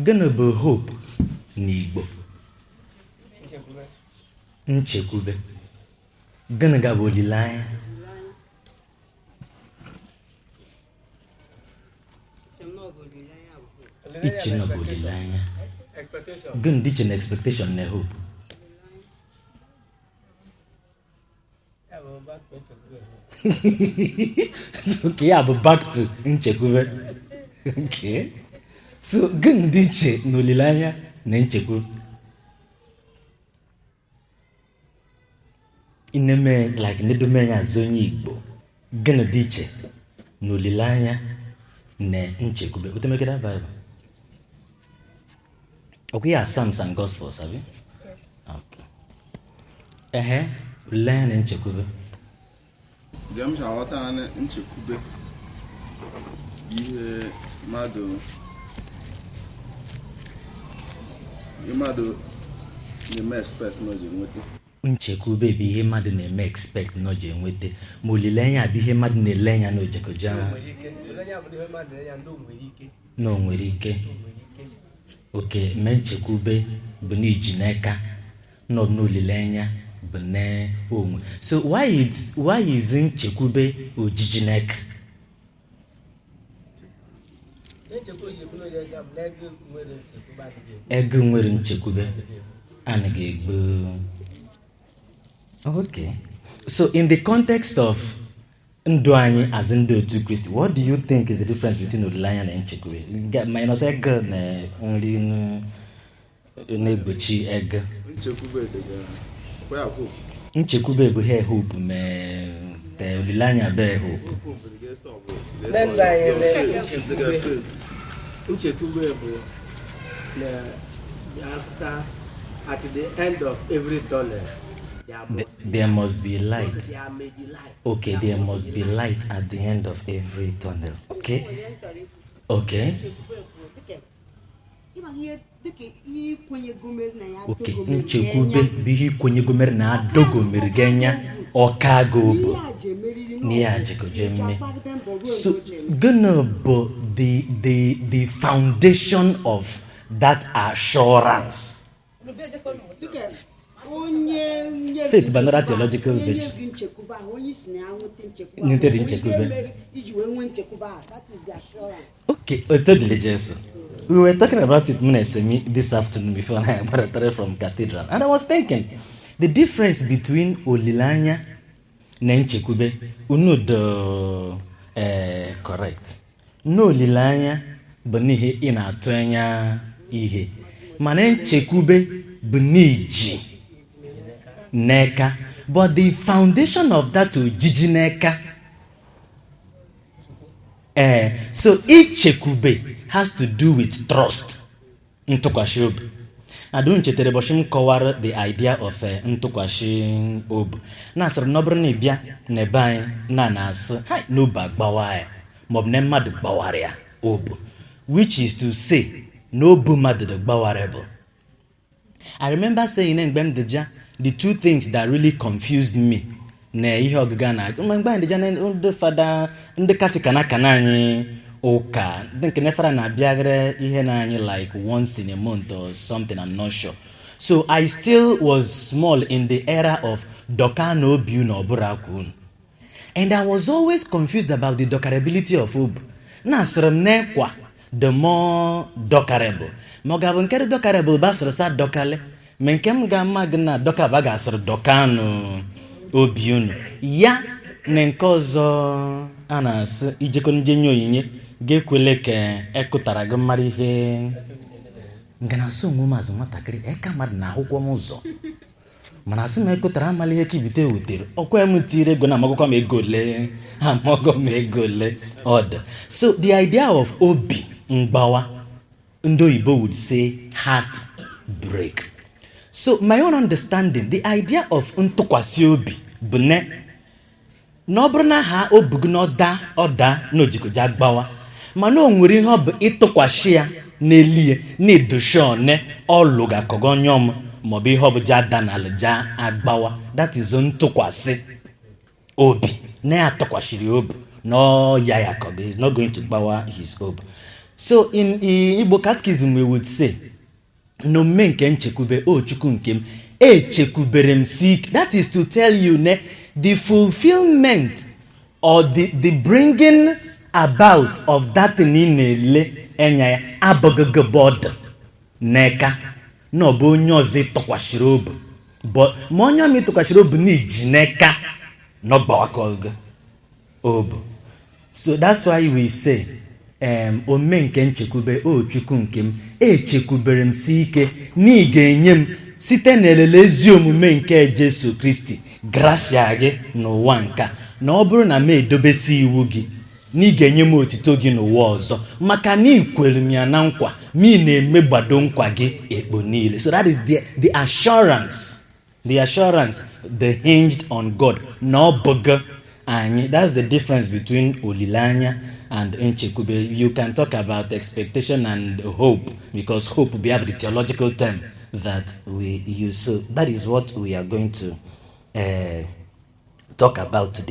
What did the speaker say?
Gịnị bụ hope n'Igbo? Nchekwube. Gịnị ga-abụ olileanya? Iche na ọ bụ olileanya. Gịnị dị iche na expectation na hope? Okay, ya bụ back to nchekwube. Okay, so gịnị dị iche na olileanya na nchekwube? Ineme like nedome ya azụ onye Igbo, gịnị dị iche na olileanya na nchekwube? Utemekeda Bible ọkwa ya Psalms and Gospels abi? Okay. Ehe, olileanya na nchekwube. Njem m si aghọta na nchekwube, ihe mmadụ na-eme expect na ọ ji enweta. Nchekwube bụ ihe mmadụ na-eme expect na ọ ji enweta, ma olileanya bụ ihe mmadụ na-ele anya na ojekoja na o nwere ike. Oke mee nchekwube bụ na iji n'aka nọ n'olileanya bụ na onwe. So why is nchekwube ojiji n'aka? Nchekwa ji bụrụ onye ga na ego nwere nchekwube adịghị egbu. Ego nwere nchekwube anaghị egbu. Okay, so in the context of ndụ anyị as ndị otu Kristi, what do you think is the difference between olileanya na nchekwube? Minus ego na nri na-egbochi ego. Nchekwube dịga kwa ya hope. Nchekwube bụ he hope mee te olileanya bụ hope. Hope dịga ese ọ bụ Na ndụ anyị na dịga nchekwube. Faith. Nchekwube bụ na after, at the end of every tunnel, there must be There must be light. There may be light. Okay, there must be light at the end of every tunnel. Okay. Nchekwube bụ dịka ịma ihe, dịka ihe ikwenyegomere na ya. Dogomere Nchekwube enya. bụ ihe ikwenyegomere na adogomere gị anya ọka gị obu. N'ihe a ji emeriri. N'ihe a jikoje Iji mme. agbagide mbọ ruo So mgbe o ji eme. gịnị bụ the foundation of that assurance? Dịka onye nye gị Faith bụ another nchekwube ahụ, theological onye nye virtue. gị nchekwube ahụ, onye si na ya nweta nchekwube ahụ, Nweta dị onye nchekwube. mere iji wee nwee nchekwube ahụ, that is the assurance. Okay, Oto Jesu. We were talking about it, Muna this afternoon before I returned from cathedral. And I was thinking, the difference between olileanya na nchekwube, unu do correct. Na olileanya bụ n'ihe ị na-atụ anya ihe, mana nchekwube bụ n'iji n'eka. But the foundation of that ojiji n'eka, so ichekwube has to do with trust, ntụkwasị obi. Adu chetara ụbọchị m kọwara the idea of ntụkwasị obi, na-asịrị na ọ bụrụ na ị bịa n'ebe anyị na na-asị hai n'obi agbawa ya, maọbụ na mmadụ gbawara ya obu, which is to say na obu mmadụ dị gbawara bụ. I remember saying na mgbe m dịja, the two things that really confused me na ihe ọgụga na mgbe anyị dịja na ndị fada, ndị katika na akana anyị ụka, ndị nke na fada na-abịagharị ihe na anyị like once in a month or something, I'm not sure. So I still was small in the era of dọka na obi unu ọbụrụ akwa unu, and I was always confused about the dokarability of obu. Na asịrị m n'ekwa the more dokarable, ma ọ ga-abụ nke dị dokarable bụ asịrị sa dọkale, ma nke m ga-ama gị na dọka bụ a ga-asịrị dọkanụ obi unu ya. Na nke ọzọ a na-asị ijekọ nje nye onyinye ga-ekwele ka ekụtara gị mara ihe nga na asị onwe m azụ nwatakịrị eka mmadụ na-ahụkwa m ụzọ, mana asị m ekụtara amala ihe ka ibite wutere ọkwa m tiri ego na amagụkwa m ego ole, amago m ego ole ọ dị. So the idea of obi mgbawa, ndị oyibo would say heart break. So my own understanding, the idea of ntụkwasị obi bụ ne na ọ bụrụ na ha obi gị na ọda ọda na ojikoja gbawa, mana o nwere ihe ọ bụ ịtụkwasị ya n'elu ya na-edochi one ọlụ ga-akọgọ nyọm, maọbụ ihe ọ bụ ja da n'ala ja agbawa. That is ntụkwasị obi, na ya tụkwasịrị obi na ọ ya ya kọgọ is not going to gbawa his obi. So in Igbo catechism we would say, n'omume nke nchekwube, o Chukwu nke m, echekwubere m si ike. That is to tell you ne the fulfillment or the bringing about of that thing ị na-ele enya ya abụghị bọdụ n'eka na ọ bụ onye ọzọ ịtụkwasịrị obi. But ma onye ọma ịtụkwasịrị obi na iji n'eka na ọgbawakọ obi. So that's why we say, ome nke nchekwube, o Chukwu nke m, echekwubere m si ike na ị ga-enye m site n'elele ezi omume nke Jesu Kristi gracia gị n'ụwa nke a, na ọ bụrụ na m edobesi iwu gị, na ị ga-enye m otito gị n'ụwa ọzọ, maka na ị kwere m ya na nkwa, ma ị na-eme gbado nkwa gị ekpo niile. So that is the assurance, the assurance the hinged on God, na ọ bụghị anyị. That's the difference between olileanya and nchekwube. You can talk about expectation and hope, because hope be the theological term that we use. So that is what we are going to talk about today.